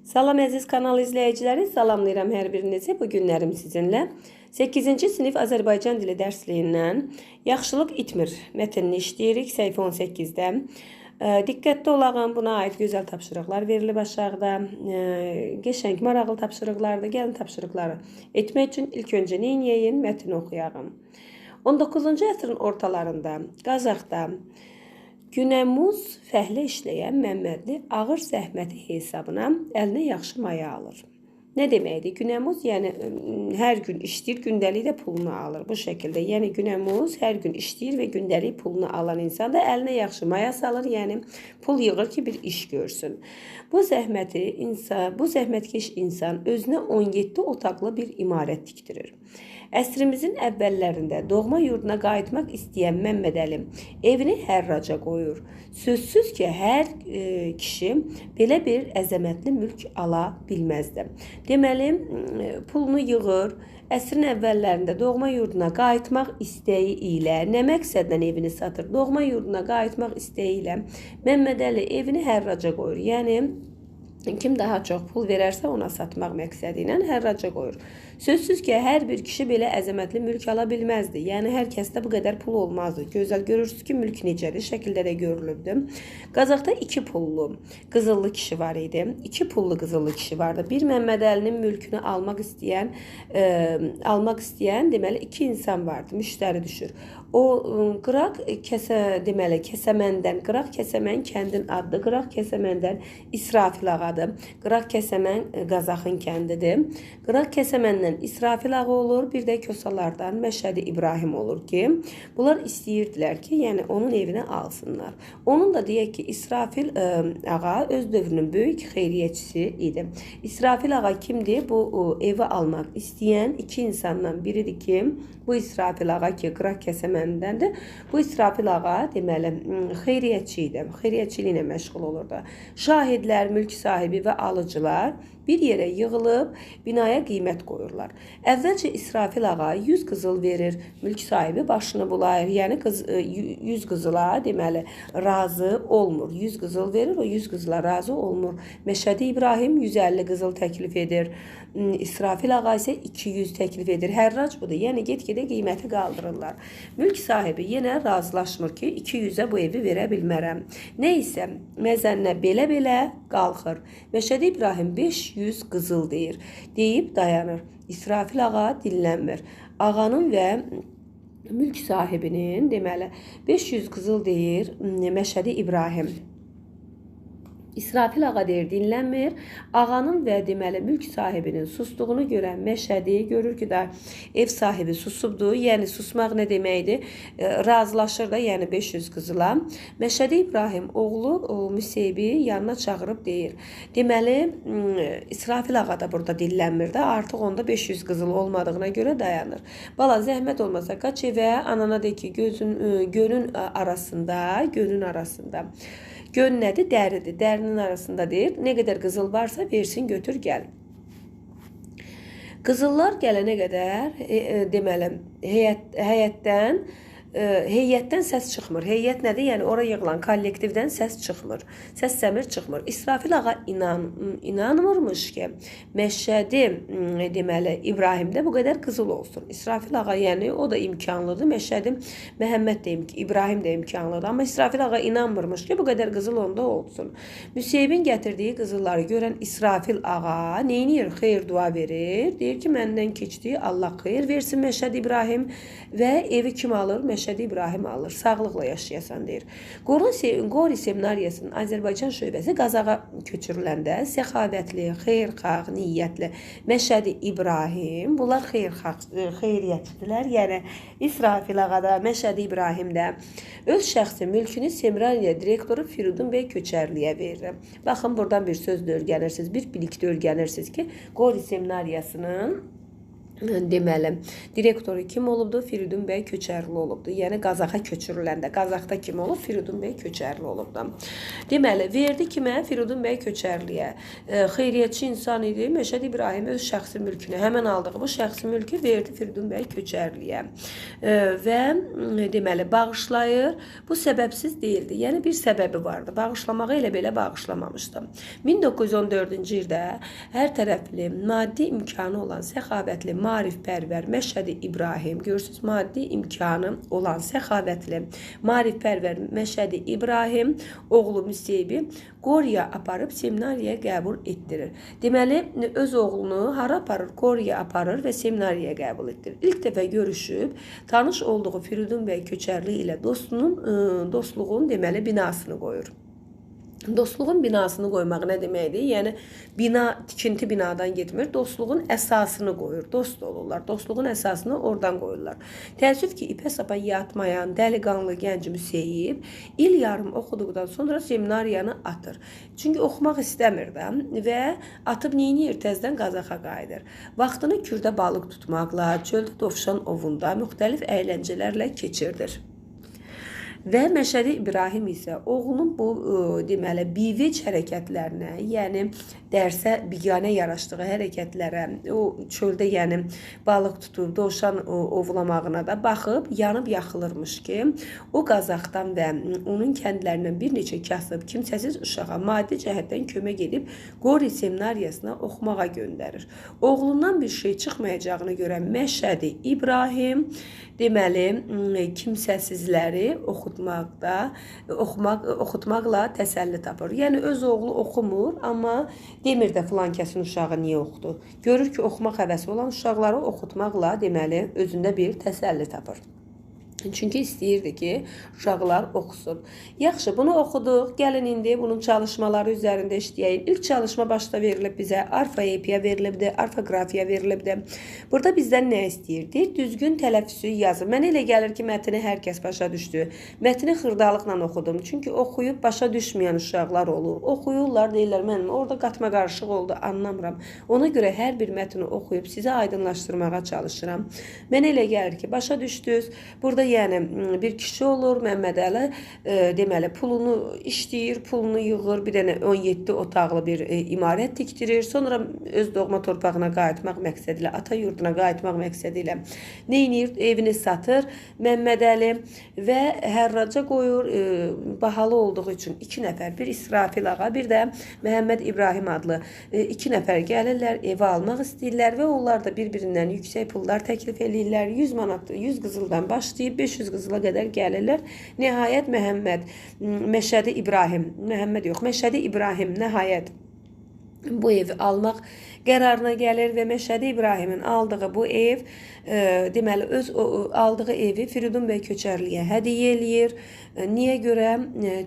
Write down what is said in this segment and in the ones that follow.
Salam əziz kanal izləyiciləri, salamlayıram hər birinizi. Bu günlərim sizinlə 8-ci sinif Azərbaycan dili dərsliyindən Yaxşılıq itmir mətnini işləyirik səhifə 18-də. Diqqətli olağın, buna aid gözəl tapşırıqlar verilib aşağıda. Qəşəng, maraqlı tapşırıqlardır. Gəlin tapşırıqları etmək üçün ilk öncə nə edəyin? Mətni oxuyağım. 19-cu əsrin ortalarında Qazaxda Günəmuz fəhlə işləyən Məmmədli ağır zəhməti hesabına əlinə yaxşı maya alır. Nə deməkdir? Günəmuz, yəni hər gün işləyir, gündəlik də pulunu alır. Bu şəkildə, yəni günəmuz hər gün işləyir və gündəlik pulunu alan insan da əlinə yaxşı maya salır, yəni pul yığır ki, bir iş görsün. Bu zəhmətkeş insan özünə 17 otaqlı bir imarət tikdirir. Əsrimizin əvvəllərində doğma yurduna qayıtmaq istəyən Məmmədəli evini hərraca qoyur. Sözsüz ki, hər kişi belə bir əzəmətli mülk ala bilməzdi. Deməli, pulunu yığır, əsrin əvvəllərində doğma yurduna qayıtmaq istəyi ilə, nə məqsədlə evini satır? Doğma yurduna qayıtmaq istəyi ilə Məmmədəli evini hərraca qoyur. Yəni, kim daha çox pul verərsə ona satmaq məqsədi ilə hərraca qoyur. Sözsüz ki, hər bir kişi belə əzəmətli mülk ala bilməzdi. Yəni, hər kəsdə bu qədər pul olmazdı. Gözəl görürsünüz ki, mülk necədir? Şəkildə də görülübdü. Qazaxda 2 pullu qızıllı kişi var idi. 2 pullu qızıllı kişi vardı. Bir Məmmədəlinin mülkünü almaq istəyən deməli 2 insan vardı. Müştəri düşür. O Qıraq deməli Kəsəməndən, Qıraq Kəsəmən kəndin adı, Qıraq Kəsəməndən İsrafil ağadır. Qıraq Kəsəmən Qazaxın kəndidir. Qıraq Kəsəməndən İsrafil ağa olur, bir də Kosalardan Məşədi İbrahim olur ki, bunlar istəyirdilər ki, yəni onun evinə alsınlar. Onun da deyək ki, İsrafil ağa öz dövrünün böyük xeyriyyətçisi idi. İsrafil ağa kimdir? Bu evi almaq istəyən 2 insandan biridir ki, bu İsrafil ağa ki, Qıraq Kəsəməndəndir. Bu İsrafil ağa deməli xeyriyyətçi idi. Xeyriyyətçiliklə məşğul olurdu. Şahidlər, mülk sahibi və alıcılar bir yerə yığılıb binaya qiymət qoyurlar. Əvvəlcə İsrafil ağa 100 qızıl verir, mülk sahibi başını bulayır. Yəni 100 qızıla deməli razı olmur. 100 qızıl verir, o 100 qızıla razı olmur. Məşədi İbrahim 150 qızıl təklif edir. İsrafil ağa isə 200 təklif edir. Hərrac budur. Yəni get-gedə qiyməti qaldırırlar. Mülk sahibi yenə razılaşmır ki, 200-ə bu evi verə bilmərəm. Nə isə məzənnə belə-belə qalxır. Məşədi İbrahim 500 qızıl deyir. Deyib dayanır. İsrafil ağa dinlənmir. Ağanın və mülk sahibinin deməli 500 qızıl deyir Məşədi İbrahim. İsrafil ağa deyir, dinlənmir. Ağanın və deməli mülk sahibinin sustuğunu görən Məşədi görür ki, da ev sahibi susubdur. Yəni susmaq nə deməkdir? Razılaşır da, yəni 500 qızıla. Məşədi İbrahim oğlu Müseybi yanına çağırıb deyir. Deməli, İsrafil ağa da burada dinlənmir də. Artıq onda 500 qızıl olmadığına görə dayanır. Bala, zəhmət olmasa qaç evə, anana de ki, gölün arasında. Gön nədir? Dəridir. Dərinin arasında deyir. Nə qədər qızıl varsa versin, götür, gəl. Qızıllar gələnə qədər deməli heyətdən səs çıxmır. Heyət nədir? Yəni ora yığılan kollektivdən səs çıxmır. Səs səmir çıxmır. İsrafil ağa inanmırmış ki, Məşədi deməli İbrahimdə bu qədər qızıl olsun. İsrafil ağa, yəni o da imkanlıdır. Məşədi Məhəmməd də İbrahim də imkanlıdır. Amma İsrafil ağa inanmırmış ki, bu qədər qızıl onda olsun. Müseybin gətirdiyi qızılları görən İsrafil ağa neyniyir? Xeyir dua verir. Deyir ki, məndən keçdi, Allah xeyir versin Məşədi İbrahim və evi kim alır? Məşədi İbrahim alır. Sağlıqla yaşayasan deyir. Qori seminariyasının Azərbaycan şöbəsi Qazaxa köçürüləndə səxavətli, xeyirxah, niyyətli Məşədi İbrahim, bunlar xeyriyyətçidirlər. Yəni İsrafil ağa da, Məşədi İbrahim də öz şəxsi mülkünü seminariya direktoru Firidun bəy Köçərliyə verir. Baxın, buradan bir söz də öyrənirsiniz, bir bilik də öyrənirsiniz ki, Qori seminariyasının Deməli, direktoru kim olubdu? Firidun bəy Köçərli olubdu. Yəni Qazaxa köçürüləndə Qazaxda kim olub? Firidun bəy Köçərli olubdu. Deməli, verdi kimə? Firidun bəy Köçərliyə. Xeyriyyətçi insan idi. Məşədi İbrahim öz şəxsi mülkünü, həmən aldığı bu şəxsi mülkü verdi Firidun bəy Köçərliyə. Və deməli, bağışlayır. Bu səbəbsiz deyildi. Yəni bir səbəbi vardı. Bağışlamağı elə belə bağışlamamışdı. 1914-cü ildə hər tərəfli maddi imkanı olan səxavətli maarifpərvər Məşədi İbrahim, görürsünüz, maddi imkanı olan səxavətli maarifpərvər Məşədi İbrahim oğlu Müseybi Qoriya aparıb seminariyaya qəbul etdirir. Deməli, öz oğlunu hara aparır? Qoriya aparır və seminariyaya qəbul etdirir. İlk dəfə görüşüb, tanış olduğu Firidun bəy Köçərli ilə dostluğun deməli binasını qoyur. Dostluğun binasını qoymaq nə deməkdir? Yəni, bina, tikinti binadan getmir, dostluğun əsasını qoyur, dost olurlar, dostluğun əsasını oradan qoyurlar. Təəssüf ki, ipə sapa yatmayan dəliqanlı gənc Müseyib il yarım oxuduqdan sonra seminariyanı atır. Çünki oxumaq istəmir də və atıb neyniyir? Təzdən Qazaxa qayıdır. Vaxtını kürdə balıq tutmaqla, çöldə dovşan ovunda müxtəlif əyləncələrlə keçirdir. Və Məşədi İbrahim isə oğlunun bu deməli bivec hərəkətlərinə, yəni dərsə biganə yaraşdığı hərəkətlərə, o çöldə yəni balıq tutub dovşan ovlamağına da baxıb yanıb yaxılırmış ki, o Qazaxdan və onun kəndlərindən bir neçə kasıb kimsəsiz uşağa maddi cəhətdən kömək edib Qori seminariyasına oxumağa göndərir. Oğlundan bir şey çıxmayacağını görən Məşədi İbrahim deməli kimsəsizləri oxutmaqla təsəlli tapır. Yəni öz oğlu oxumur, amma demir də filan kəsin uşağı niyə oxudu. Görür ki, oxumaq həvəsi olan uşaqları oxutmaqla deməli özündə bir təsəlli tapır. Çünki istəyirdi ki, uşaqlar oxusun. Yaxşı, bunu oxuduq. Gəlin indi bunun çalışmaları üzərində işləyək. İlk çalışma başda verilib bizə, orfoepiya verilibdi, orfoqrafiya verilibdi. Burada bizdən nə istəyirdi? Düzgün tələffüzü yazın. Mənə elə gəlir ki, mətni hər kəs başa düşdü. Mətni xırdalıqla oxudum. Çünki oxuyub başa düşməyən uşaqlar olur. Oxuyurlar, deyirlər, mənim orada qatma qarışıq oldu, anlamıram. Ona görə hər bir mətni oxuyub sizə aydınlaşdırmağa çalışıram. Mənə elə gəlir ki, başa düşdünüz. Burada yəni bir kişi olur, Məmmədəli deməli pulunu işləyir, pulunu yığır, bir dənə 17 otaqlı bir imarət tikdirir. Sonra öz doğma torpağına qayıtmaq məqsədi ilə, ata yurduna qayıtmaq məqsədi ilə neynir? Evini satır Məmmədəli və hərraca qoyur. Bahalı olduğu üçün 2 nəfər, bir İsrafil ağa, bir də Məhəmməd İbrahim adlı 2 nəfər gəlirlər, evi almaq istəyirlər və onlar da bir-birindən yüksək pullar təklif eləyirlər. 100 manat, 100 qızıldan başlayıb 500 qızıla qədər gəlirlər. Nəhayət Məşədi İbrahim, Məhəmməd yox, Məşədi İbrahim nəhayət bu evi almaq qərarına gəlir və Məşədi İbrahimin aldığı bu ev, deməli öz aldığı evi Firidun bəy Köçərliyə hədiyyə eləyir. Niyə görə?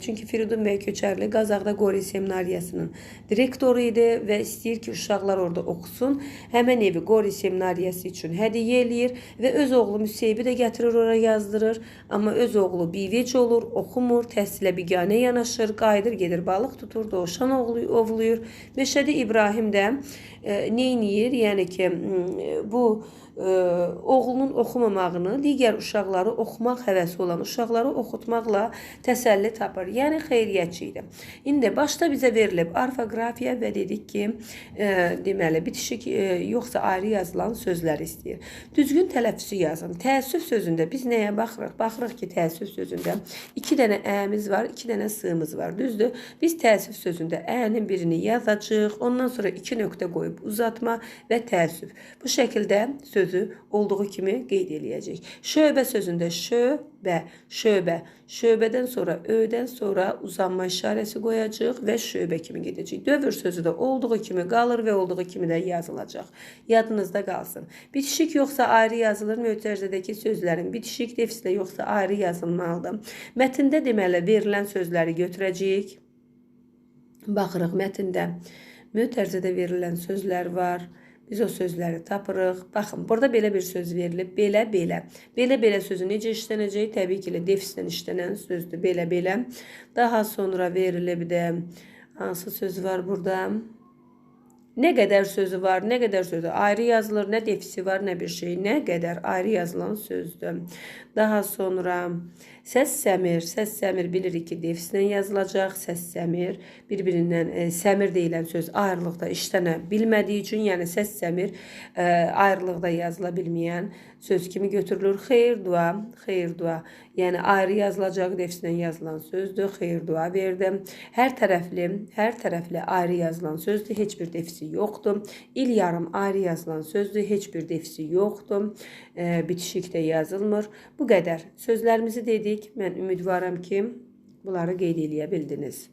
Çünki Firidun bəy Köçərli Qazaxda Qori seminariyasının direktoru idi və istəyir ki, uşaqlar orada oxusun. Həmən evi Qori seminariyası üçün hədiyyə eləyir və öz oğlu Müseybi də gətirir, ora yazdırır. Amma öz oğlu bivec olur, oxumur, təhsilə biganə yanaşır, qayıdır, gedir, balıq tutur, dovşan ovlayır. Məşədi İbrahim də neyniyir? Yəni ki, bu oğlunun oxumamağını, digər uşaqları oxumaq həvəsi olan uşaqları oxutmaqla təsəlli tapır. Yəni xeyriyyətçi idi. İndi başda bizə verilib orfoqrafiya və dedik ki, deməli bitişik yoxsa ayrı yazılan sözləri istəyir. Düzgün tələffüzü yazın. Təəssüf sözündə biz nəyə baxırıq? Baxırıq ki, təəssüf sözündə 2 dənə əmiz var, 2 dənə sığımız var. Düzdür? Biz təəssüf sözündə ənin birini yazacağıq, ondan sonra 2 nöqtə qoyub uzatma və təəssüf. Bu şəkildə sözü olduğu kimi qeyd eləyəcək. Şöbə sözündə şöbə, şöbə, şöbədən sonra ödən sonra uzanma işarəsi qoyacaq və şöbə kimi gedəcək. Dövr sözü də olduğu kimi qalır və olduğu kimi də yazılacaq. Yadınızda qalsın. Bitişik yoxsa ayrı yazılır. Mötərizədəki sözlərin bitişik defislə yoxsa ayrı yazılmalıdır. Mətndə deməli verilən sözləri götürəcəyik. Baxırıq mətndə mötərizədə verilən sözlər var. Biz o sözləri tapırıq. Baxın, burada belə bir söz verilib. Belə, belə. Belə, belə sözü necə işlənəcək? Təbii ki, defislə işlənən sözdür. Belə, belə. Daha sonra verilib də hansı söz var burada? Nə qədər sözü var, nə qədər sözü ayrı yazılır, nə defisi var, nə bir şey, nə qədər ayrı yazılan sözdür. Daha sonra səs səmir, səs səmir bilirik ki, defislə yazılacaq, səs səmir bir-birindən səmir deyilən söz ayrılıqda işlənə bilmədiyi üçün, yəni səs səmir ayrılıqda yazıla bilməyən söz kimi götürülür. Xeyir dua, xeyir dua, yəni ayrı yazılacaq, defislə yazılan sözdür, xeyir dua verdim. Hər tərəfli, hər tərəfli ayrı yazılan sözdür, heç bir defisi yoxdur. İl yarım ayrı yazılan sözdür, heç bir defisi yoxdur. Bitişikdə yazılmır. Bu qədər. Sözlərimizi dedik. Mən ümidvaram ki, bunları qeyd eləyə bildiniz.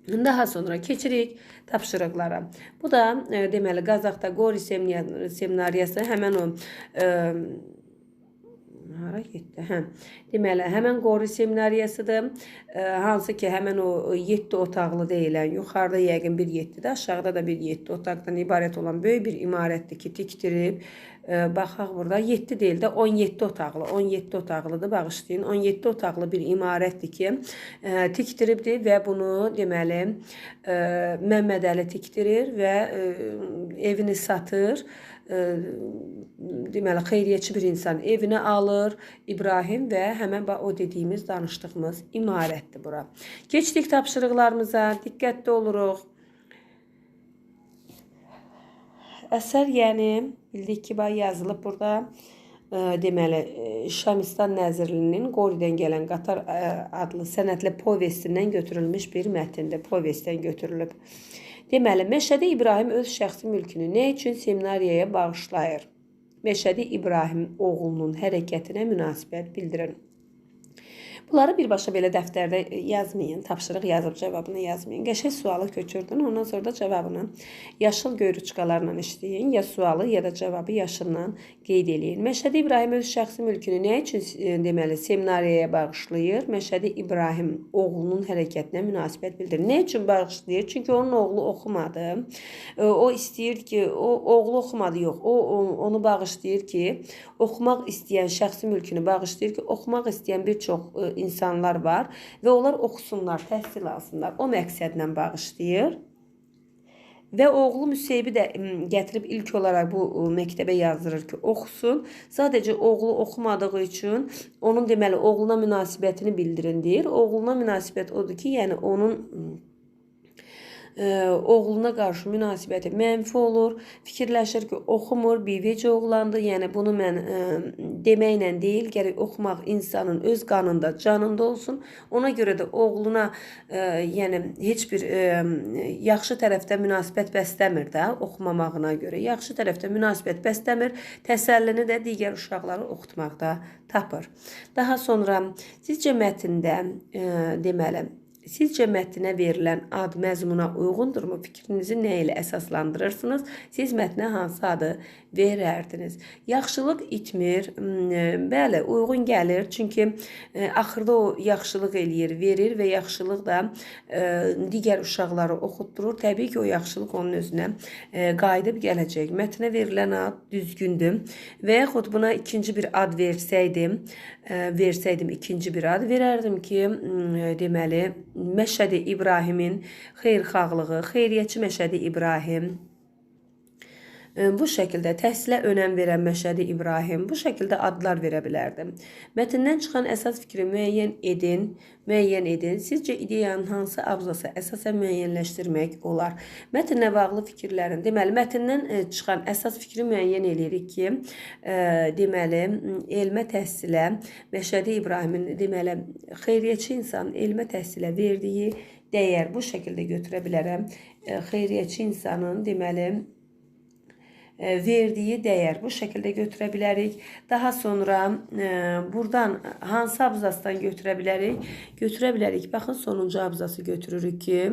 Daha sonra keçirik tapşırıqlara. Bu da deməli Qazaxda Qori seminariyası həmən o hara getdi? Hə. Deməli, həmən Qori seminariyasıdır. Hansı ki, həmən o 7 otaqlı deyilən, yuxarıda yəqin bir 7-də, aşağıda da bir 7 otaqdan ibarət olan böyük bir imarətdir ki, tikdirib. Baxaq burada 7 deyil də 17 otaqlı, 17 otaqlıdır, bağışlayın. 17 otaqlı bir imarətdir ki, tikdiribdir və bunu deməli Məmməd Əli tikdirir və evini satır. Deməli, xeyriyyəçi bir insan evini alır İbrahim və həmən o dediyimiz, danışdığımız imarətdir bura. Keçdik tapşırıqlarımıza, diqqətli oluruq. Əsər, yəni, bildik ki, yazılıb burada. Deməli, Şamistan Nəzirlinin Qoridən gələn qatar adlı sənətli povestindən götürülmüş bir mətindir. Povestdən götürülüb. Deməli, Məşədi İbrahim öz şəxsi mülkünü nə üçün seminariyaya bağışlayır? Məşədi İbrahim oğlunun hərəkətinə münasibət bildirin. Bunları birbaşa belə dəftərdə yazmayın, tapşırıq yazıb cavabını yazmayın. Qəşəng sualı köçürdün, ondan sonra da cavabını yaşıl göy ruçkalarla işləyin. Ya sualı, ya da cavabı yaşılla qeyd eləyin. Məşədi İbrahim öz şəxsi mülkünü nə üçün deməli seminariyaya bağışlayır? Məşədi İbrahim oğlunun hərəkətinə münasibət bildirir. Nə üçün bağışlayır? Çünki onun oğlu oxumadı. O istəyir ki, o oğlu oxumadı, yox. O onu bağışlayır ki, oxumaq istəyən şəxsi mülkünü bağışlayır ki, oxumaq istəyən bir çox insanlar var və onlar oxusunlar, təhsil alsınlar. O məqsədlə bağışlayır. Və oğlu Müseybi də gətirib ilk olaraq bu məktəbə yazdırır ki, oxusun. Sadəcə oğlu oxumadığı üçün onun deməli oğluna münasibətini bildirin deyir. Oğluna münasibət odur ki, yəni onun oğluna qarşı münasibəti mənfi olur. Fikirləşir ki, oxumur, bivec oğlandır. Yəni bunu mən deməklə deyil, gərək oxumaq insanın öz qanında, canında olsun. Ona görə də oğluna yəni heç bir yaxşı tərəfdə münasibət bəsləmir də oxumamağına görə. Yaxşı tərəfdə münasibət bəsləmir, təsəllini də digər uşaqları oxutmaqda tapır. Daha sonra sizcə mətndə deməli, sizcə mətnə verilən ad məzmuna uyğundurmu? Fikrinizi nə ilə əsaslandırırsınız? Siz mətnə hansı adı verərdiniz? Yaxşılıq itmir. Bəli, uyğun gəlir. Çünki axırda o yaxşılıq eləyir, verir və yaxşılıq da digər uşaqları oxutdurur. Təbii ki, o yaxşılıq onun özünə qayıdıb gələcək. Mətnə verilən ad düzgündür. Və yaxud buna ikinci bir ad versəydim, ikinci bir ad verərdim ki, deməli, Məşədi İbrahimin xeyirxahlığı, xeyriyyəçi Məşədi İbrahim. Bu şəkildə təhsilə önəm verən Məşədi İbrahim, bu şəkildə adlar verə bilərdim. Mətndən çıxan əsas fikri müəyyən edin, müəyyən edin. Sizcə ideyanın hansı abzası əsasən müəyyənləşdirmək olar? Mətnlə bağlı fikirlərin, deməli, mətndən çıxan əsas fikri müəyyən edirik ki, deməli, elmə təhsilə, Məşədi İbrahimin, deməli, xeyriyyəçi insanın elmə təhsilə verdiyi dəyər bu şəkildə götürə bilərəm. Xeyriyyəçi insanın, deməli, verdiyi dəyər bu şəkildə götürə bilərik. Daha sonra buradan hansı abzasdan götürə bilərik? Götürə bilərik. Baxın, sonuncu abzası götürürük ki,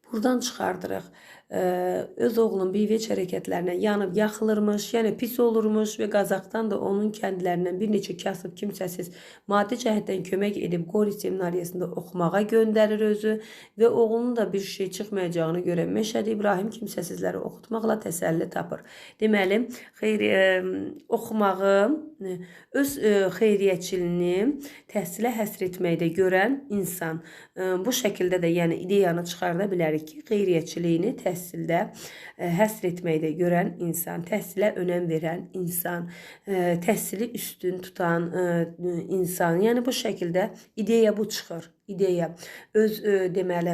buradan çıxardırıq. Öz oğlunun biveç hərəkətlərinə yanıb yaxılırmış, yəni pis olurmuş və Qazaxdan da onun kəndlərindən bir neçə kasıb kimsəsiz maddi cəhətdən kömək edib Qori seminariyasında oxumağa göndərir özü və oğlunun da bir şey çıxmayacağını görən Məşədi İbrahim kimsəsizləri oxutmaqla təsəlli tapır. Deməli, oxumağı, öz xeyriyyətçiliyini təhsilə həsr etməkdə görən insan. Bu şəkildə də yəni ideyanı çıxarda bilərik ki, xeyriyyətçiliyini təhsildə həsr etməkdə görən insan, təhsilə önəm verən insan, təhsili üstün tutan insan. Yəni bu şəkildə ideya bu çıxır. İdeya öz deməli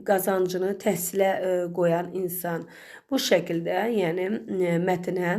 qazancını təhsilə qoyan insan. Bu şəkildə yəni mətnə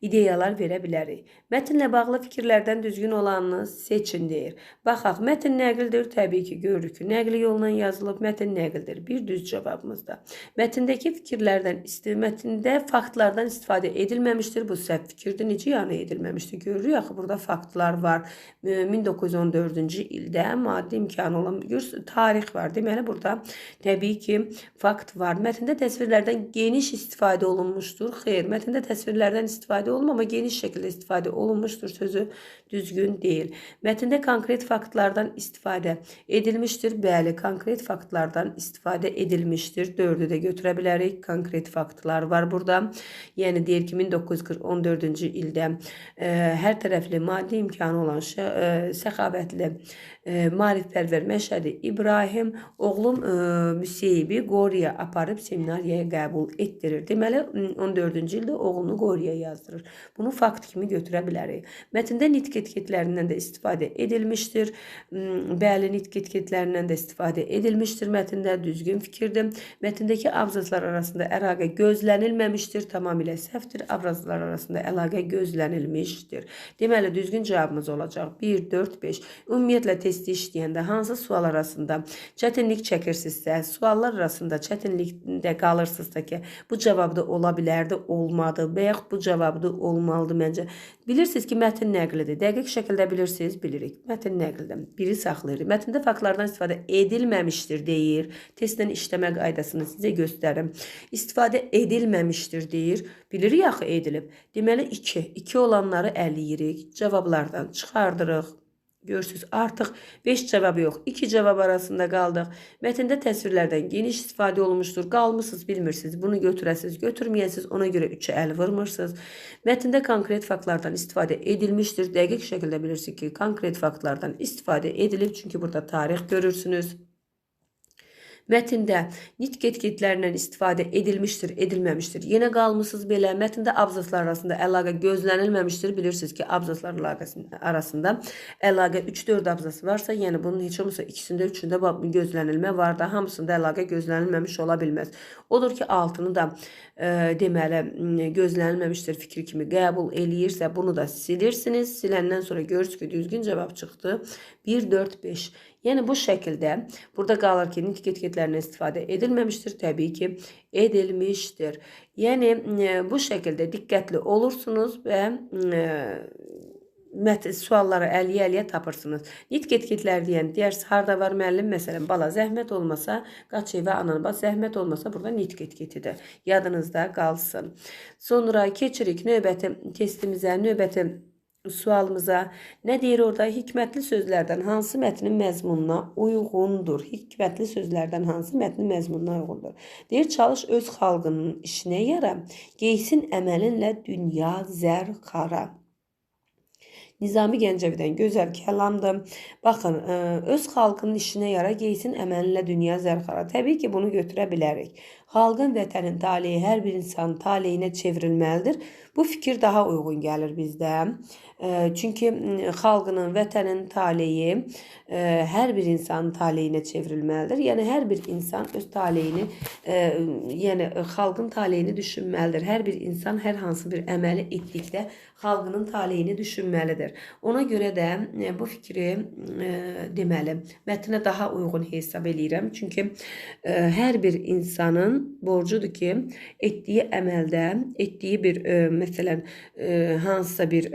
ideyalar verə bilərik. Mətnlə bağlı fikirlərdən düzgün olanını seçin deyir. Baxaq, mətn nəqildir. Təbii ki, görürük ki, nəqli yolla yazılıb, mətn nəqildir. Bir düz cavabımızda. Mətndəki fikirlərdən, mətndə faktlardan istifadə edilməmişdir. Bu səhv fikirdir. Necə yəni edilməmişdir? Görürük axı, burada faktlar var. 1914-cü ildə maddi imkanı olan görürsünüz, tarix var. Deməli, burada təbii ki, fakt var. Mətndə təsvirlərdən geniş istifadə olunmuşdur. Xeyr, mətndə təsvirlərdən istifadə olunmur, amma geniş şəkildə istifadə olunmuşdur sözü düzgün deyil. Mətndə konkret faktlardan istifadə edilmişdir. Bəli, konkret faktlardan istifadə edilmişdir. 4-ü də götürə bilərik. Konkret faktlar var burada. Yəni deyir ki, 1914-cü ildə hər tərəfli maddi imkanı olan səxavətli maarifpərvər Məşədi İbrahim oğlum Müseyyibi Qoriya aparıb seminariyaya qəbul etdirir. Deməli, 14-cü ildə oğlunu Qoriya yazdırır. Bunu fakt kimi götürə bilərik. Mətndə nitq etiketlərindən də istifadə edilmişdir. Bəli, nitq etiketlərindən də istifadə edilmişdir mətndə. Düzgün fikirdir. Mətndəki abzaslar arasında əlaqə gözlənilməmişdir. Tamamilə səhvdir. Abzaslar arasında əlaqə gözlənilmişdir. Deməli, düzgün cavabımız olacaq 1, 4, 5. Ümumiyyətlə, testi işləyəndə hansı sual arasında çətinlik çəkirsinizsə, suallar arasında çətinlikdə qalırsınızsa ki, bu cavabda ola bilərdi, olmadı və yaxud bu cavabda olmalıdır məncə. Bilirsiniz ki, mətn nəqlidir. Dəqiq şəkildə bilirsiniz, bilirik. Mətn nəqlidir. Biri saxlayırıq. Mətndə faktlardan istifadə edilməmişdir deyir. Testlə işləmə qaydasını sizə göstərim. İstifadə edilməmişdir deyir. Bilirik axı edilib. Deməli, 2. 2 olanları ələyirik. Cavablardan çıxardırıq. Görürsünüz, artıq 5 cavab yox, 2 cavab arasında qaldıq. Mətndə təsvirlərdən geniş istifadə olunmuşdur. Qalmısınız, bilmirsiniz. Bunu götürəsiniz, götürməyəsiniz. Ona görə 3-ə əl vurmursunuz. Mətndə konkret faktlardan istifadə edilmişdir. Dəqiq şəkildə bilirsiniz ki, konkret faktlardan istifadə edilib. Çünki burada tarix görürsünüz. Mətndə nitq etiketlərindən istifadə edilmişdir, edilməmişdir. Yenə qalmısınız belə. Mətndə abzaslar arasında əlaqə gözlənilməmişdir. Bilirsiniz ki, abzaslar arasında əlaqə 3-4 abzası varsa, yəni bunun heç olmasa ikisində, üçündə gözlənilmə var da, hamısında əlaqə gözlənilməmiş ola bilməz. Odur ki, altını da deməli gözlənilməmişdir fikri kimi qəbul eləyirsə, bunu da silirsiniz. Siləndən sonra görürsünüz ki, düzgün cavab çıxdı. 1, 4, 5. Yəni bu şəkildə burada qalır ki, nitq etiketlərindən istifadə edilməmişdir. Təbii ki, edilmişdir. Yəni bu şəkildə diqqətli olursunuz və sualları əliyə-əliyə tapırsınız. Nitq etiketləri deyən, deyərsiniz, harda var müəllim? Məsələn, bala zəhmət olmasa, qaç evə ananı bas, zəhmət olmasa burada nitq etiketidir. Yadınızda qalsın. Sonra keçirik növbəti testimizə, növbəti sualımıza. Nə deyir orada? Hikmətli sözlərdən hansı mətnin məzmununa uyğundur? Hikmətli sözlərdən hansı mətnin məzmununa uyğundur? Deyir, çalış öz xalqının işinə yara, geysin əməlinlə dünya zərxara. Nizami Gəncəvidən gözəl kəlamdır. Baxın, öz xalqının işinə yara, geysin əməlinlə dünya zərxara. Təbii ki, bunu götürə bilərik. Xalqın, vətənin taleyi hər bir insanın taleyinə çevrilməlidir. Bu fikir daha uyğun gəlir bizdə. Çünki xalqının, vətənin taleyi hər bir insanın taleyinə çevrilməlidir. Yəni, hər bir insan öz taleyini, yəni xalqın taleyini düşünməlidir. Hər bir insan hər hansı bir əməli etdikdə xalqının taleyini düşünməlidir. bilər. Ona görə də bu fikri deməli, mətnə daha uyğun hesab eləyirəm. Çünki hər bir insanın borcudur ki, etdiyi əməldə, etdiyi bir, məsələn, hansısa bir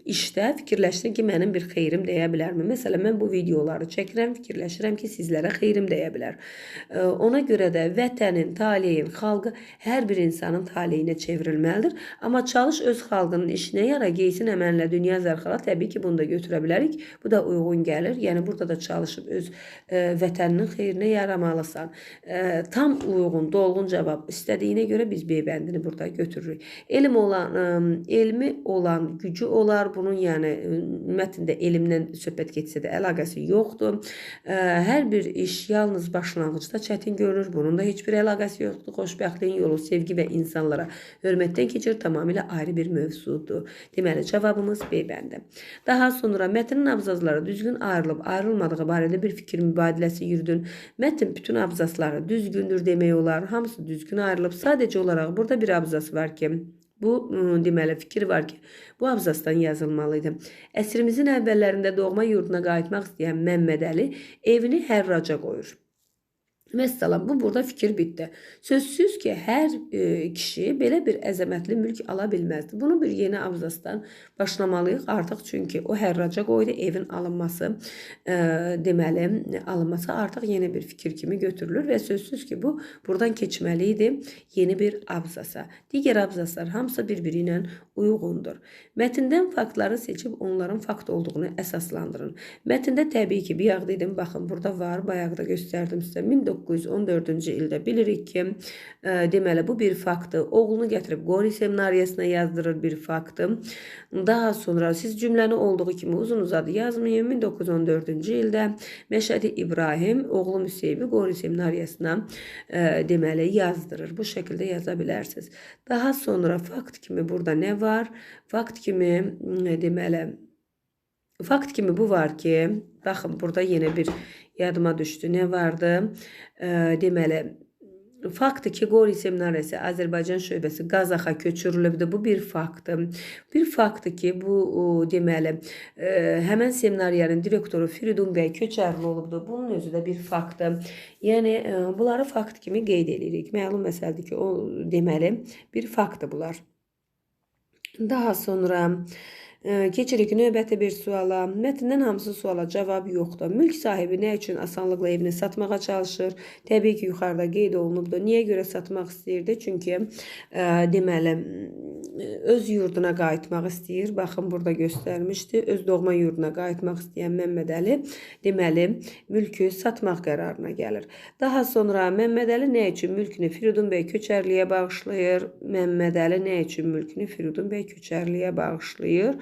işdə fikirləşsin ki, mənim bir xeyrim dəyə bilərmi? Məsələn, mən bu videoları çəkirəm, fikirləşirəm ki, sizlərə xeyrim dəyə bilər. Ona görə də vətənin, taleyin, xalqı hər bir insanın taleyinə çevrilməlidir. Amma çalış öz xalqının işinə yara, geysin əmənlə dünya zərxala, təbii ki, bunu da götürə bilərik. Bu da uyğun gəlir. Yəni, burada da çalışıb öz vətəninin xeyrinə yaramalısan. Tam uyğun, dolğun cavab istədiyinə görə biz B bəndini burada götürürük. Elm olan, elmi olan gücü olar. Bunun, yəni, mətndə elmdən söhbət getsə də əlaqəsi yoxdur. Hər bir iş yalnız başlanğıcda çətin görünür. Bunun da heç bir əlaqəsi yoxdur. Xoşbəxtliyin yolu sevgi və insanlara hörmətdən keçir. Tamamilə ayrı bir mövzudur. Deməli, cavabımız B bəndi. Daha sonra mətnin abzazları düzgün ayrılıb ayrılmadığı barədə bir fikir mübadiləsi yürüdün. Mətn bütün abzasları düzgündür demək olar. Hamısı düzgün ayrılıb. Sadəcə olaraq burada bir abzas var ki, bu deməli fikir var ki, bu abzasdan yazılmalıydı. Əsrimizin əvvəllərində doğma yurduna qayıtmaq istəyən Məmmədəli evini hərraca qoyur. Məsələn, bu burada fikir bitdi. Sözsüz ki, hər kişi belə bir əzəmətli mülk ala bilməzdi. Bunu bir yeni abzasdan başlamalıyıq artıq, çünki o hərraca qoydu, evin alınması, deməli, alınması artıq yeni bir fikir kimi götürülür və sözsüz ki, bu buradan keçməli idi yeni bir abzasa. Digər abzaslar hamısı bir-biri ilə uyğundur. Mətndən faktları seçib onların fakt olduğunu əsaslandırın. Mətndə təbii ki, bayaq dedim, baxın, burada var, bayaq da göstərdim sizə, 1914-cü ildə bilirik ki, deməli, bu bir faktdır. Oğlunu gətirib Qori seminariyasına yazdırır, bir faktdır. Daha sonra siz cümləni olduğu kimi uzun uzadı yazmayın. 1914-cü ildə Məşədi İbrahim oğlu Müseybi Qori seminariyasına deməli, yazdırır. Bu şəkildə yaza bilərsiniz. Daha sonra fakt kimi burada nə var? Fakt kimi deməli, fakt kimi bu var ki, baxın, burada yenə bir yadıma düşdü. Nə vardı? Deməli, faktdır ki, Qori seminariyası Azərbaycan şöbəsi Qazaxa köçürülübdür. Bu bir faktdır. Bir faktdır ki, bu deməli, həmən seminariyanın direktoru Firidun bəy Köçərli olubdur. Bunun özü də bir faktdır. Yəni, bunları fakt kimi qeyd edirik. Məlum məsələdir ki, o deməli, bir faktdır bunlar. Daha sonra keçirik növbəti bir suala. Mətndən hamısı suala cavab yoxdur. Mülk sahibi nə üçün asanlıqla evini satmağa çalışır? Təbii ki, yuxarıda qeyd olunubdur. Niyə görə satmaq istəyirdi? Çünki deməli, öz yurduna qayıtmaq istəyir. Baxın, burada göstərmişdi. Öz doğma yurduna qayıtmaq istəyən Məmmədəli, deməli, mülkü satmaq qərarına gəlir. Daha sonra Məmmədəli nə üçün mülkünü Firidun bəy Köçərliyə bağışlayır? Məmmədəli nə üçün mülkünü Firidun bəy Köçərliyə bağışlayır?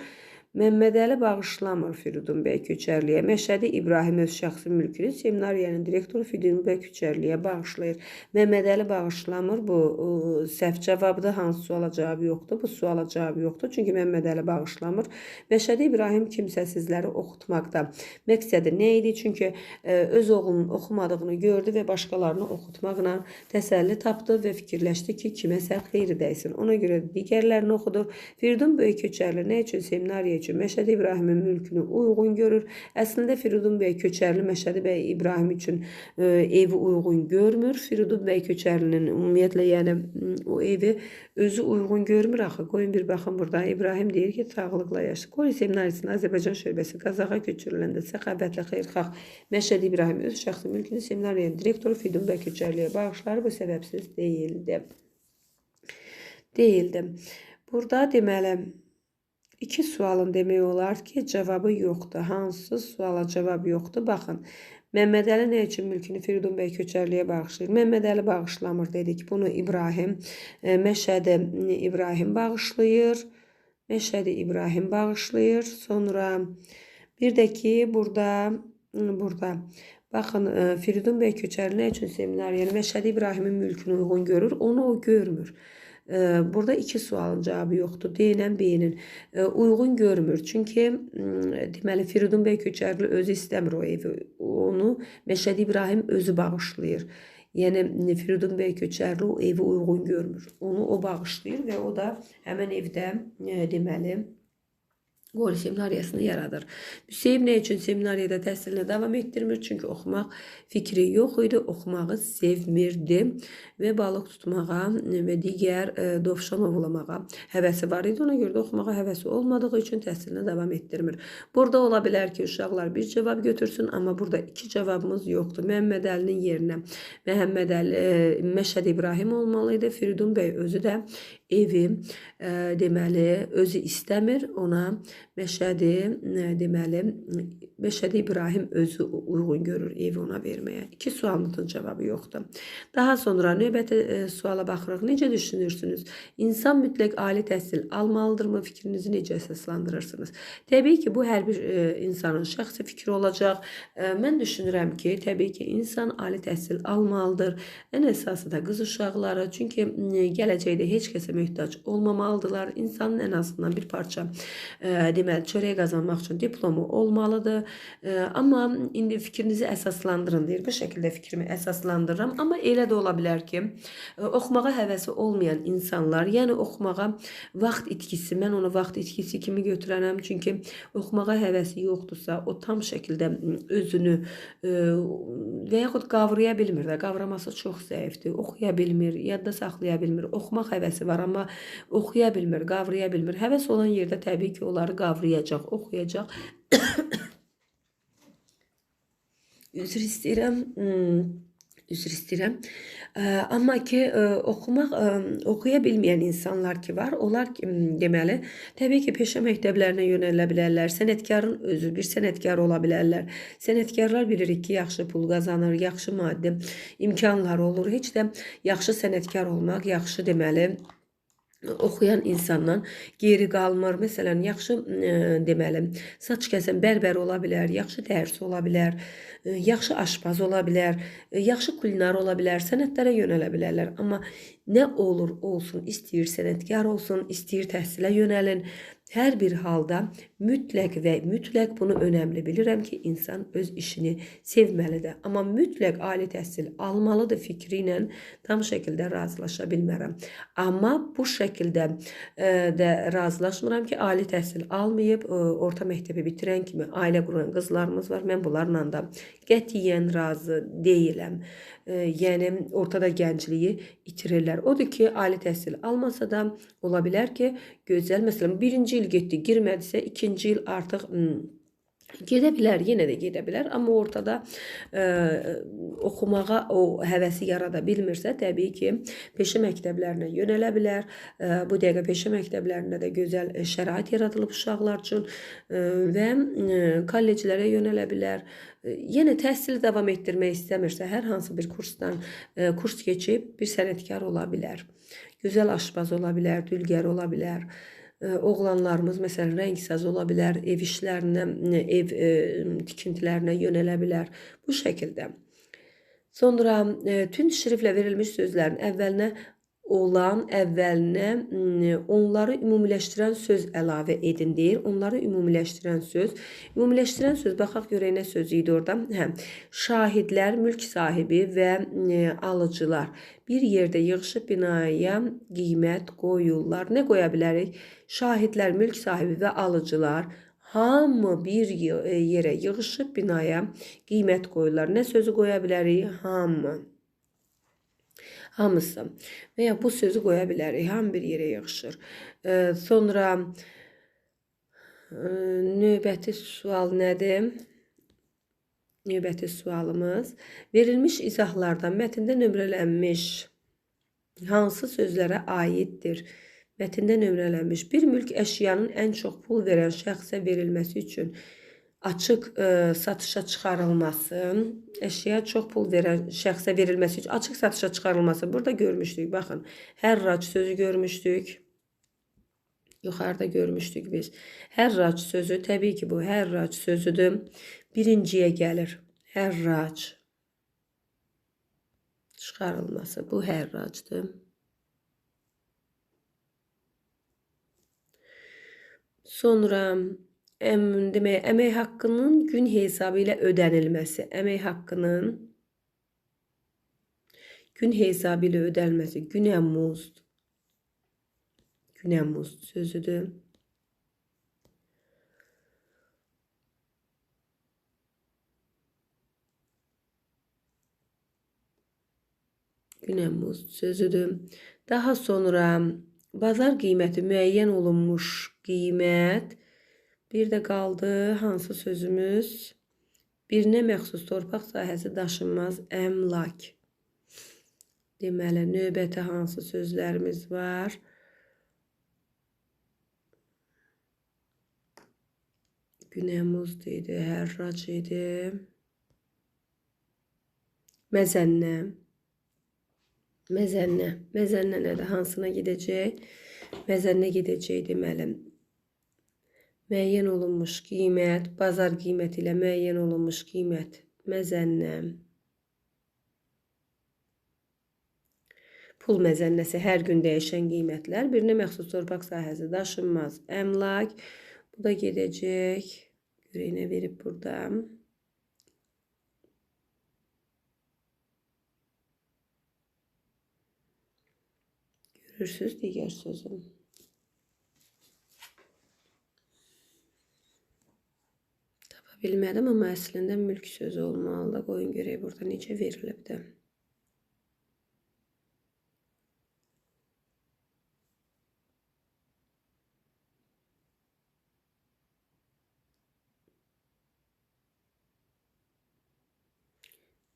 Məmmədəli bağışlamır Firidun bəy Köçərliyə. Məşədi İbrahim öz şəxsi mülkünü seminariyanın direktoru Firidun bəy Köçərliyə bağışlayır. Məmmədəli bağışlamır. Bu səhv cavabdır. Hansı suala cavab yoxdur? Bu suala cavab yoxdur. Çünki Məmmədəli bağışlamır. Məşədi İbrahim kimsəsizləri oxutmaqda məqsədi nə idi? Çünki öz oğlunun oxumadığını gördü və başqalarını oxutmaqla təsəlli tapdı və fikirləşdi ki, kiməsə xeyri dəysin. Ona görə digərlərini oxudur. Firidun bəy Köçərli nə üçün seminariya üçün Məşədi İbrahimin mülkünü uyğun görür? Əslində Firidun bəy Köçərli Məşədi bəy İbrahim üçün evi uyğun görmür. Firidun bəy Köçərlinin ümumiyyətlə, yəni o evi özü uyğun görmür axı. Qoyun bir baxın burada. İbrahim deyir ki, sağlıqla yaşa. Qori seminarisinin Azərbaycan şöbəsi Qazaxa köçürüləndə səxavətli xeyirxah Məşədi İbrahim öz şəxsi mülkünü seminariyanın direktoru Firidun bəy Köçərliyə bağışlar. Bu səbəbsiz deyildi. Burada deməli, iki sualın demək olar ki, cavabı yoxdur. Hansı suala cavab yoxdur? Baxın, Məmmədəli nə üçün mülkünü Firidun bəy Köçərliyə bağışlayır? Məmmədəli bağışlamır dedik. Bunu İbrahim, Məşədi İbrahim bağışlayır. Məşədi İbrahim bağışlayır. Sonra bir də ki, burada baxın, Firidun bəy Köçərli nə üçün seminariyanı Məşədi İbrahimin mülkünü uyğun görür? Onu o görmür. Burada iki sualın cavabı yoxdur. D ilə B-nin uyğun görmür. Çünki deməli Firidun bəy Köçərli özü istəmir o evi. Onu Məşədi İbrahim özü bağışlayır. Yəni Firidun bəy Köçərli o evi uyğun görmür. Onu o bağışlayır və o da həmən evdə deməli Qori seminariyasını yaradır. Müseyib nə üçün seminariyada təhsilinə davam etdirmir? Çünki oxumaq fikri yox idi, oxumağı sevmirdi və balıq tutmağa və digər dovşan ovlamağa həvəsi var idi. Ona görə də oxumağa həvəsi olmadığı üçün təhsilinə davam etdirmir. Burada ola bilər ki, uşaqlar bir cavab götürsün, amma burada iki cavabımız yoxdur. Məhəmməd Əlinin yerinə Məşədi İbrahim olmalı idi. Firidun bəy özü də evi deməli özü istəmir, ona Məşədi deməli Məşədi İbrahim özü uyğun görür evi ona verməyə. İki sualımızın cavabı yoxdur. Daha sonra növbəti suala baxırıq. Necə düşünürsünüz? İnsan mütləq ali təhsil almalıdırmı? Fikrinizi necə əsaslandırırsınız? Təbii ki, bu hər bir insanın şəxsi fikri olacaq. Mən düşünürəm ki, təbii ki, insan ali təhsil almalıdır. Ən əsası da qız uşaqları. Çünki gələcəkdə heç kəsə möhtac olmamalıdırlar. İnsanın ən azından bir parça deməli, çörək qazanmaq üçün diplomu olmalıdır. Amma indi fikrinizi əsaslandırın deyir. Bu şəkildə fikrimi əsaslandırıram. Amma elə də ola bilər ki, oxumağa həvəsi olmayan insanlar, yəni oxumağa vaxt itkisi, mən onu vaxt itkisi kimi götürərəm. Çünki oxumağa həvəsi yoxdursa, o tam şəkildə özünü və yaxud qavraya bilmir də, qavraması çox zəifdir, oxuya bilmir, yadda saxlaya bilmir. Oxumaq həvəsi var, amma oxuya bilmir, qavraya bilmir. Həvəs olan yerdə təbii ki, onları qavrayacaq, oxuyacaq. Üzr istəyirəm. Üzr istəyirəm. Amma ki, oxumaq, oxuya bilməyən insanlar ki var, onlar deməli, təbii ki, peşə məktəblərinə yönələ bilərlər. Sənətkarın özü bir sənətkar ola bilərlər. Sənətkarlar bilirik ki, yaxşı pul qazanır, yaxşı maddi imkanlar olur. Heç də yaxşı sənətkar olmaq, yaxşı deməli, oxuyan insandan geri qalmır. Məsələn, yaxşı deməli, saç kəsən bərbər ola bilər, yaxşı dərsi ola bilər, yaxşı aşpaz ola bilər, yaxşı kulinar ola bilər, sənətlərə yönələ bilərlər. Amma nə olur olsun, istəyir sənətkar olsun, istəyir təhsilə yönəlin. Hər bir halda mütləq və mütləq bunu önəmli bilirəm ki, insan öz işini sevməlidir. Amma mütləq ali təhsil almalıdır fikri ilə tam şəkildə razılaşa bilmərəm. Amma bu şəkildə də razılaşmıram ki, ali təhsil almayıb, orta məktəbi bitirən kimi ailə quran qızlarımız var. Mən bunlarla da qətiyyən razı deyiləm. Yəni, ortada gəncliyi itirirlər. Odur ki, ali təhsil almasa da ola bilər ki, gözəl, məsələn, birinci il getdi, girmədisə, ikinci il artıq gedə bilər, yenə də gedə bilər. Amma ortada oxumağa o həvəsi yarada bilmirsə, təbii ki, peşə məktəblərinə yönələ bilər. Bu dəqiqə peşə məktəblərində də gözəl şərait yaradılıb uşaqlar üçün və kolleclərə yönələ bilər. Yenə təhsili davam etdirmək istəmirsə, hər hansı bir kursdan kurs keçib bir sənətkar ola bilər. Gözəl aşpaz ola bilər, dülgər ola bilər. Oğlanlarımız məsələn rəngsaz ola bilər, ev işlərinə, ev tikintilərinə yönələ bilər. Bu şəkildə. Sonra tünd şriftlə verilmiş sözlərin əvvəlinə olan, əvvəlinə onları ümumiləşdirən söz əlavə edin deyir. Onları ümumiləşdirən söz. Ümumiləşdirən söz, baxaq görək nə sözü idi orada. Hə, şahidlər, mülk sahibi və alıcılar bir yerdə yığışıb binaya qiymət qoyurlar. Nə qoya bilərik? Şahidlər, mülk sahibi və alıcılar hamı bir yerə yığışıb binaya qiymət qoyurlar. Nə sözü qoya bilərik? Hamı. Hamısı. Və ya bu sözü qoya bilərik. Hamı bir yerə yığışır. Sonra növbəti sual nədir? Növbəti sualımız. Verilmiş izahlardan mətndə nömrələnmiş hansı sözlərə aiddir? Mətndə nömrələnmiş bir mülk əşyanın ən çox pul verən şəxsə verilməsi üçün açıq satışa çıxarılması, əşya çox pul verən şəxsə verilməsi üçün açıq satışa çıxarılması. Burada görmüşdük. Baxın, hərrac sözü görmüşdük. Yuxarıda görmüşdük biz. Hərrac sözü, təbii ki, bu hərrac sözüdür. Birinciyə gəlir. Hərrac çıxarılması. Bu hərracdır. Sonra demək, əmək haqqının gün hesabı ilə ödənilməsi. Əmək haqqının gün hesabı ilə ödənilməsi. Günə muzd. Günə muzd sözüdür. Günəmuz sözüdür. Daha sonra bazar qiyməti müəyyən olunmuş qiymət. Bir də qaldı hansı sözümüz? Birinə məxsus torpaq sahəsi daşınmaz əmlak. Deməli, növbəti hansı sözlərimiz var? Günəmuz idi, hərrac idi. Məzənnə. Məzənnə. Məzənnə nədir? Hansına gedəcək? Məzənnə gedəcək deməli. Müəyyən olunmuş qiymət, bazar qiyməti ilə müəyyən olunmuş qiymət, məzənnə. Pul məzənnəsi hər gün dəyişən qiymətlər. Birinə məxsus torpaq sahəsi daşınmaz əmlak. Bu da gedəcək. Görək nə verib burada. Görürsünüz digər sözüm. Tapa bilmədim, amma əslində mülk sözü olmalıdır. Qoyun görək burada necə verilibdir.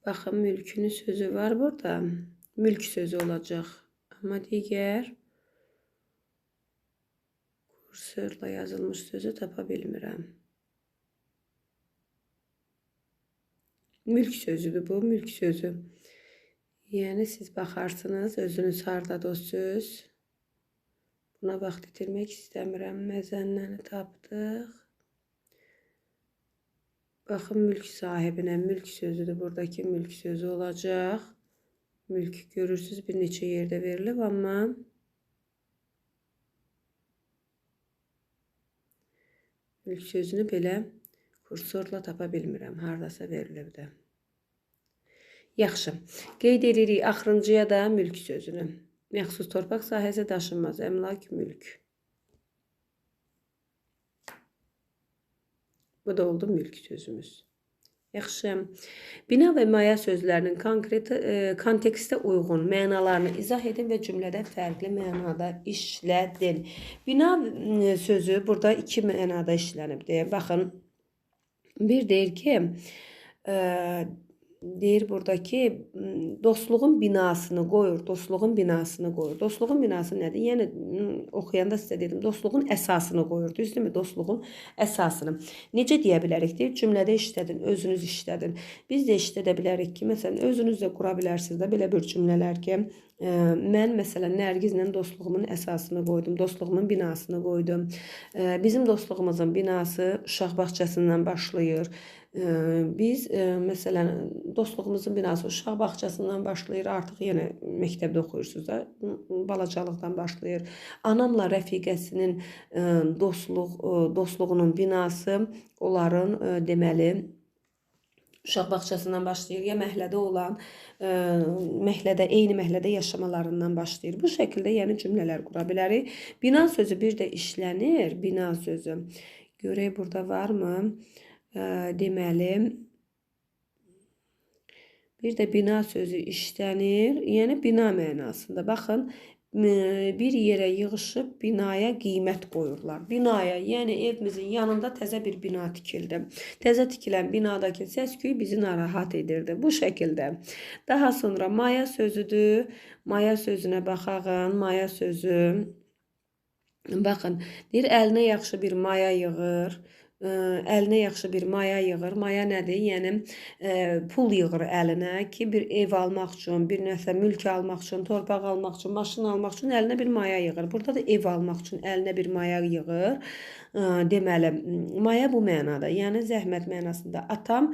Baxın, mülkünün sözü var burada. Mülk sözü olacaq. Amma digər kursorla yazılmış sözü tapa bilmirəm. Mülk sözüdür bu, mülk sözü. Yəni, siz baxarsınız, özünüz hardadır o söz. Buna vaxt itirmək istəmirəm. Məzənnəni tapdıq. Baxın, mülk sahibinə mülk sözüdür. Buradakı mülk sözü olacaq. Mülk görürsünüz, bir neçə yerdə verilib, amma mülk sözünü belə kursorla tapa bilmirəm. Hardasa verilibdir. Yaxşı. Qeyd edirik axırıncıya da mülk sözünü. Məxsus torpaq sahəsi daşınmaz əmlak, mülk. Bu da oldu mülk sözümüz. Yaxşı. Bina və maya sözlərinin konkret kontekstə uyğun mənalarını izah edin və cümlədə fərqli mənada işlədin. Bina sözü burada iki mənada işlənibdir. Baxın, bir deyir ki, deyir burada ki, dostluğun binasını qoyur, dostluğun binasını qoyur. Dostluğun binası nədir? Yəni, oxuyanda sizə dedim, dostluğun əsasını qoyur, düzdürmü? Dostluğun əsasını. Necə deyə bilərik? Deyir, cümlədə işlədin, özünüz işlədin. Biz də işlədə bilərik ki, məsələn, özünüz də qura bilərsiniz də belə bir cümlələr ki, mən, məsələn, Nərgizlə dostluğumun əsasını qoydum, dostluğumun binasını qoydum. Bizim dostluğumuzun binası uşaq bağçasından başlayır. Biz, məsələn, dostluğumuzun binası uşaq bağçasından başlayır, artıq yenə məktəbdə oxuyursunuz da, balacalıqdan başlayır. Anamla rəfiqəsinin dostluğunun binası onların, deməli, uşaq bağçasından başlayır, ya məhəllədə olan, məhəllədə, eyni məhəllədə yaşamalarından başlayır. Bu şəkildə, yəni, cümlələr qura bilərik. Bina sözü bir də işlənir, bina sözü. Görək, burada varmı? Deməli, bir də bina sözü işlənir, yəni bina mənasında. Baxın, bir yerə yığışıb binaya qiymət qoyurlar. Binaya, yəni evimizin yanında təzə bir bina tikildi. Təzə tikilən binadakı səs-küy bizi narahat edirdi. Bu şəkildə. Daha sonra maya sözüdür. Maya sözünə baxağın. Maya sözü. Baxın, deyir, əlinə yaxşı bir maya yığır. Əlinə yaxşı bir maya yığır. Maya nədir? Yəni, pul yığır əlinə ki, bir ev almaq üçün, bir nəsə mülk almaq üçün, torpaq almaq üçün, maşın almaq üçün əlinə bir maya yığır. Burada da ev almaq üçün əlinə bir maya yığır. Deməli, maya bu mənada, yəni zəhmət mənasında. Atam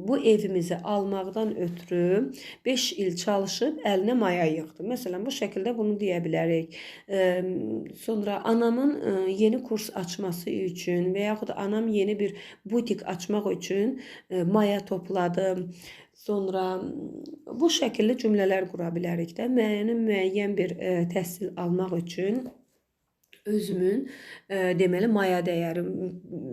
bu evimizi almaqdan ötürü 5 il çalışıb əlinə maya yığdı. Məsələn, bu şəkildə bunu deyə bilərik. Sonra anamın yeni kurs açması üçün və yaxud anam yeni bir butik açmaq üçün maya topladı. Sonra bu şəkildə cümlələr qura bilərik də. Müəyyən bir təhsil almaq üçün Özümün deməli maya dəyəri,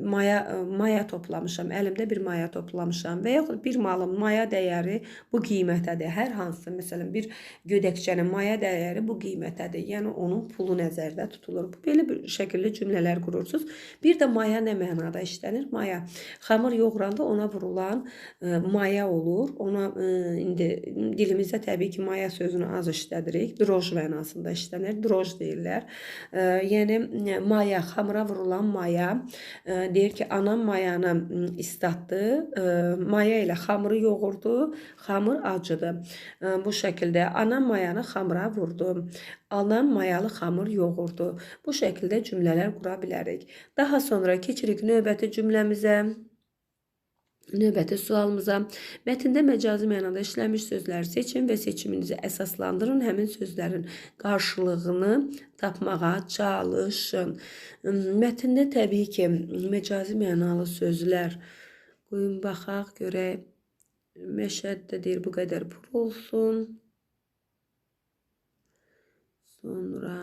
maya toplamışam, əlimdə bir maya toplamışam və yaxud bir malın maya dəyəri bu qiymətədir. Hər hansı, məsələn, bir gödəkçənin maya dəyəri bu qiymətədir. Yəni, onun pulu nəzərdə tutulur. Bu, belə bir şəkildə cümlələr qurursunuz. Bir də maya nə mənada işlənir? Maya. Xamır yoğuranda ona vurulan maya olur. Ona indi dilimizdə təbii ki, maya sözünü az işlədirik. Droj mənasında işlənir. Droj deyirlər. Yəni, maya, xamıra vurulan maya, deyir ki, anam mayanı islatdı, maya ilə xamırı yoğurdu, xamır acıdı. Bu şəkildə anam mayanı xamıra vurdu, anam mayalı xamır yoğurdu. Bu şəkildə cümlələr qura bilərik. Daha sonra keçirik növbəti cümləmizə. Növbəti sualımıza. Mətndə məcazi mənada işlənmiş sözləri seçin və seçiminizi əsaslandırın. Həmin sözlərin qarşılığını tapmağa çalışın. Mətndə təbii ki, məcazi mənalı sözlər. Qoyun, baxaq, görək. Məşəddə deyir, bu qədər pul olsun. Sonra...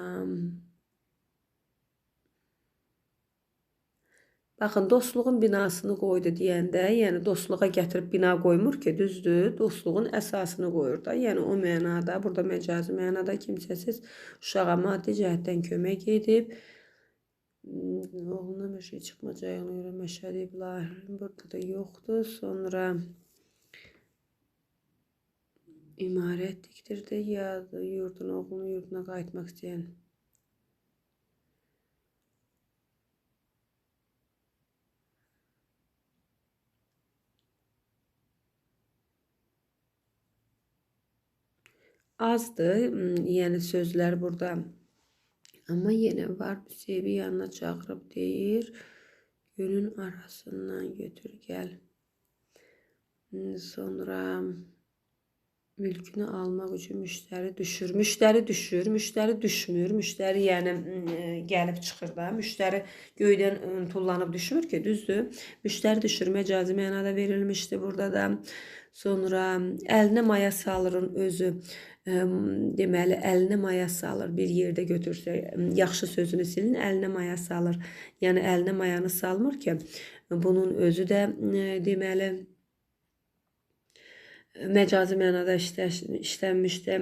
Baxın, dostluğun binasını qoydu deyəndə, yəni dostluğa gətirib bina qoymur ki, düzdür, dostluğun əsasını qoyur da. Yəni o mənada, burada məcazi mənada kimsəsiz uşağa maddi cəhətdən kömək edib. Oğluna məşəyə çıxmayacağına görə Məşədi İbrahim burada da yoxdur. Sonra imarət dikdirdi, ya yurduna, oğlunun yurduna qayıtmaq istəyən. Azdır, yəni sözlər burada. Amma yenə var, Müseybi yanına çağırıb deyir, gölün arasından götür gəl. Sonra mülkünü almaq üçün müştəri düşür. Müştəri düşür, müştəri düşmür. Müştəri yəni gəlib çıxır da. Müştəri göydən tullanıb düşmür ki, düzdür. Müştəri düşür, məcazi mənada verilmişdi burada da. Sonra əlinə maya salırın özü. Deməli, əlinə maya salır. Bir yerdə götürsə, yaxşı sözünü silin, əlinə maya salır. Yəni, əlinə mayanı salmır ki, bunun özü də deməli, məcazi mənada işlənmişdi.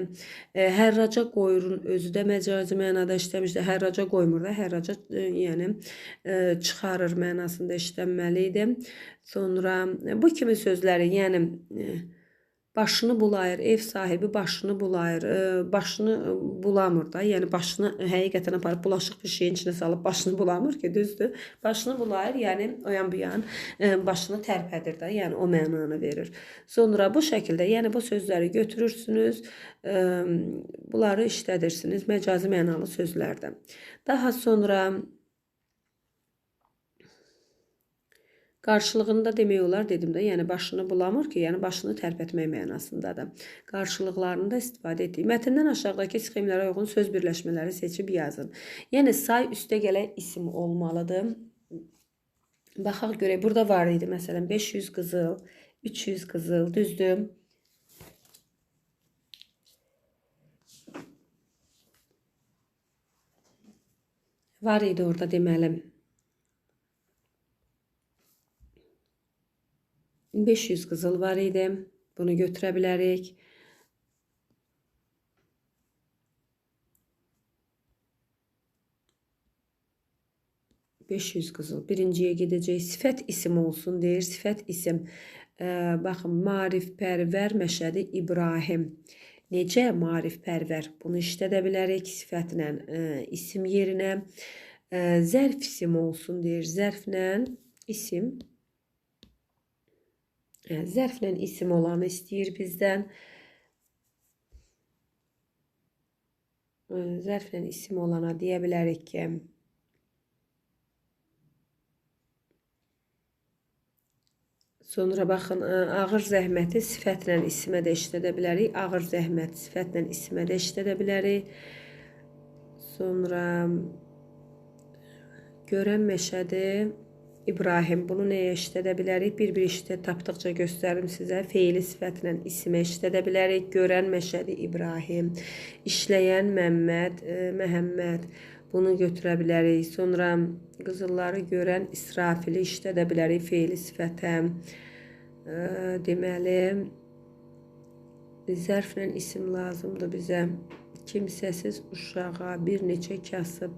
Hərraca qoyurun özü də məcazi mənada işləmişdi. Hərraca qoymur da, hərraca yəni çıxarır mənasında işlənməli idi. Sonra bu kimi sözləri, yəni başını bulayır, ev sahibi başını bulayır, başını bulamır da, yəni başını həqiqətən aparıb bulaşıq bir şeyin içinə salıb başını bulamır ki, düzdür. Başını bulayır, yəni o yan bu yan başını tərpədir də, yəni o mənanı verir. Sonra bu şəkildə, yəni bu sözləri götürürsünüz, bunları işlədirsiniz məcazi mənalı sözlərdə. Daha sonra qarşılığında demək olar dedim də, yəni başını bulamır ki, yəni başını tərpətmək mənasındadır. Qarşılıqlarını da istifadə etdik. Mətndən aşağıdakı sxemlərə uyğun söz birləşmələri seçib yazın. Yəni say üstə gələn isim olmalıdır. Baxaq görək, burada var idi məsələn 500 qızıl, 300 qızıl, düzdür. Var idi orada deməli. 500 qızıl var idi. Bunu götürə bilərik. ...500 qızıl. Birinciyə gedəcək. Sifət isim olsun deyir. Sifət isim. Baxın, maarifpərvər Məşədi İbrahim. Necə maarifpərvər? Bunu işlədə bilərik sifətlə isim yerinə. Zərf isim olsun deyir. Zərflə isim. Zərflə isim olanı istəyir bizdən. Zərflə isim olana deyə bilərik ki, sonra baxın, ağır zəhməti sifətlə isimə də işlədə bilərik. Ağır zəhmət sifətlə isimə də işlədə bilərik. Sonra görən Məşədi İbrahim, bunu nəyə işlədə bilərik? Bir-bir işdə tapdıqca göstərim sizə. Feili sifətlə isimə işlədə bilərik. Görən Məşədi İbrahim, işləyən Məmməd, Məhəmməd, Bunu götürə bilərik. Sonra qızılları görən İsrafili işlədə bilərik feili sifətə. Deməli, zərflə isim lazımdır bizə. Kimsəsiz uşağa bir neçə kasıb.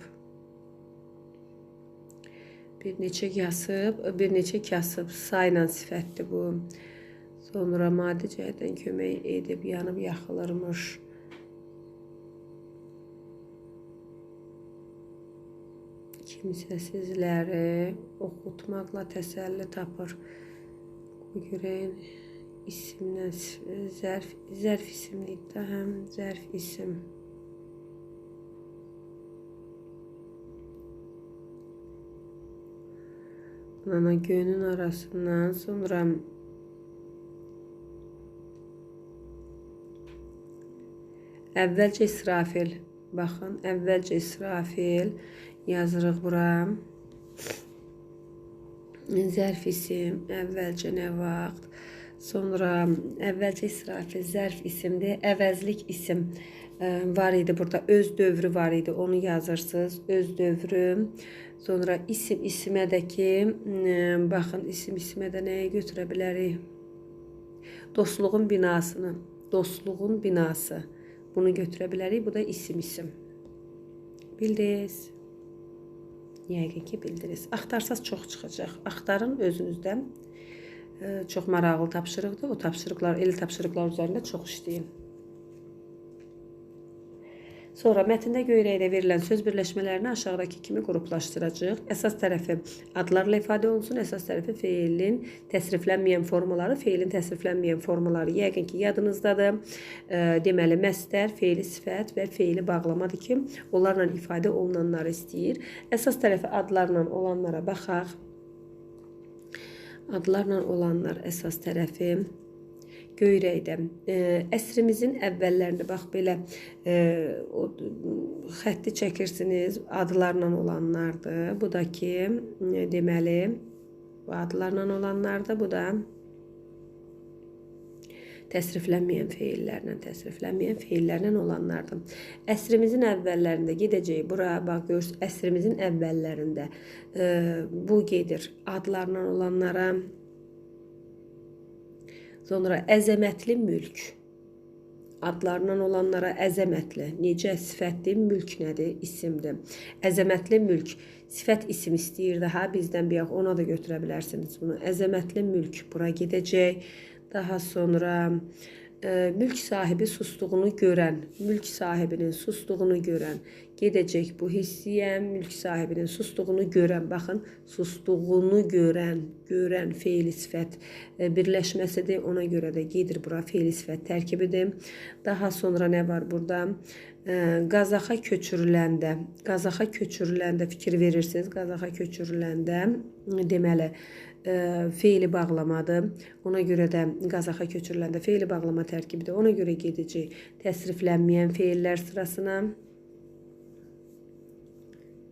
Bir neçə kasıb, bir neçə kasıb sayla sifətdir bu. Sonra maddi cəhətdən kömək edib yanıb yaxılırmış. Kimsəsizləri oxutmaqla təsəlli tapır. Görək isimlə zərf, zərf isimlidir də, həm zərf isim. Ana göyünün arasından sonra əvvəlcə İsrafil. Baxın, əvvəlcə İsrafil yazırıq bura. Zərf isim, əvvəlcə nə vaxt. Sonra əvvəlcə İsrafil zərf isimdir. Əvəzlik isim var idi burada. Öz dövrü var idi. Onu yazırsınız. Öz dövrü. Sonra isim isimə də ki, baxın, isim isimə də nəyə götürə bilərik? Dostluğun binasını. Dostluğun binası. Bunu götürə bilərik. Bu da isim isim. Bildiniz? Yəqin ki, bildiniz. Axtarsaz çox çıxacaq. Axtarın özünüzdən. Çox maraqlı tapşırıqdır. O tapşırıqlar, elə tapşırıqlar üzərində çox işləyin. Sonra mətndə göyrəkdə verilən söz birləşmələrini aşağıdakı kimi qruplaşdıracağıq. Əsas tərəfi adlarla ifadə olunsun, əsas tərəfi feilin təsriflənməyən formaları, feilin təsriflənməyən formaları yəqin ki, yadınızdadır. Deməli, məstər, feili sifət və feili bağlamadır ki, onlarla ifadə olunanları istəyir. Əsas tərəfi adlarla olanlara baxaq. Adlarla olanlar əsas tərəfi. Göyrəkdə əsrimizin əvvəllərində bax belə o xətti çəkirsiniz, adlarla olanlardır. Bu da ki, deməli, bu adlarla olanlardır. Bu da təsriflənməyən feillərlə, təsriflənməyən feillərlə olanlardır. Əsrimizin əvvəllərində gedəcək bura, bax görürsünüz, əsrimizin əvvəllərində bu gedir adlarla olanlara. Sonra əzəmətli mülk. Adlarla olanlara əzəmətli. Necə sifətli mülk nədir? İsimdir. Əzəmətli mülk. Sifət isim istəyir daha bizdən bir ona da götürə bilərsiniz bunu. Əzəmətli mülk bura gedəcək. Daha sonra mülk sahibi sustuğunu görən, mülk sahibinin sustuğunu görən gedəcək bu hissiyə, mülk sahibinin sustuğunu görən, baxın, sustuğunu görən, görən feili sifət birləşməsidir. Ona görə də gedir bura feili sifət tərkibidir. Daha sonra nə var burada? Qazaxa köçürüləndə, Qazaxa köçürüləndə fikir verirsiniz, Qazaxa köçürüləndə deməli, feili bağlamadır. Ona görə də Qazaxa köçürüləndə feili bağlama tərkibidir. Ona görə gedəcək təsriflənməyən feillər sırasına.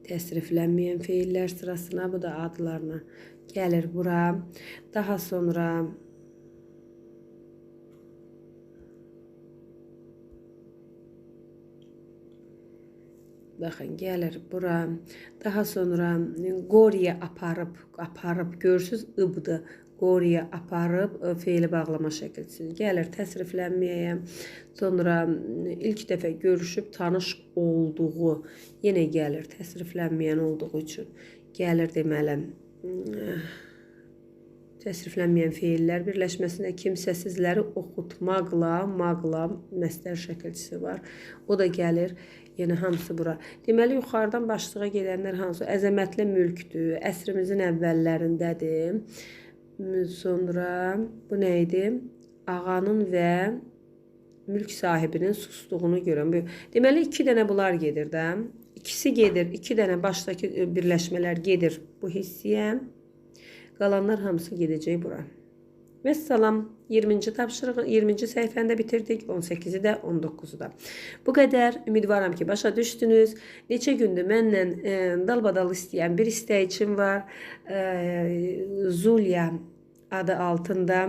Təsriflənməyən feillər sırasına, bu da adlarına gəlir bura. Daha sonra baxın, gəlir bura. Daha sonra qoriyə aparıb, aparıb, görürsünüz, ıbdır. Qoriyə aparıb feili bağlama şəkilçisi gəlir təsriflənməyə. Sonra ilk dəfə görüşüb tanış olduğu yenə gəlir təsriflənməyən olduğu üçün. Gəlir deməli, təsriflənməyən feillər birləşməsində kimsəsizləri oxutmaqla, maqla məstər şəkilçisi var. O da gəlir. Yəni, hamısı bura. Deməli, yuxarıdan başlığa gedənlər hansı? Əzəmətli mülkdür, əsrimizin əvvəllərindədir. Sonra bu nə idi? Ağanın və mülk sahibinin sustuğunu görən. Deməli, iki dənə bunlar gedir də. İkisi gedir, iki dənə başdakı birləşmələr gedir bu hissiyə. Qalanlar hamısı gedəcək bura. Vəssalam, 20-ci tapşırığı, 20-ci səhifəni də bitirdik, 18-i də, 19-u da. Bu qədər. Ümidvaram ki, başa düşdünüz. Neçə gündür mənlə dalbadal istəyən bir istəyicim var. Zulya adı altında.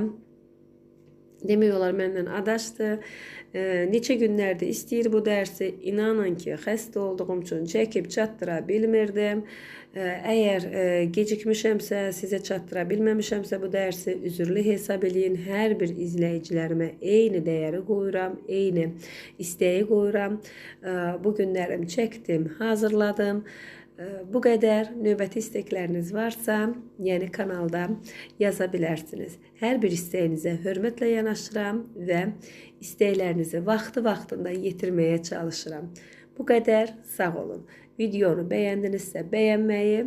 Demək olar məndən adaşdı. Neçə günlərdir istəyir bu dərsi. İnanın ki, xəstə olduğum üçün çəkib çatdıra bilmirdim. Əgər gecikmişəmsə, sizə çatdıra bilməmişəmsə bu dərsi üzürlü hesab eləyin. Hər bir izləyicilərimə eyni dəyəri qoyuram, eyni istəyi qoyuram. Bu günlərim çəkdim, hazırladım. Bu qədər. Növbəti istəkləriniz varsa, yəni kanalda yaza bilərsiniz. Hər bir istəyinizə hörmətlə yanaşıram və istəklərinizi vaxtı-vaxtında yetirməyə çalışıram. Bu qədər. Sağ olun. Videonu bəyəndinizsə bəyənməyi,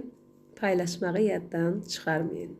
paylaşmağı yaddan çıxarmayın.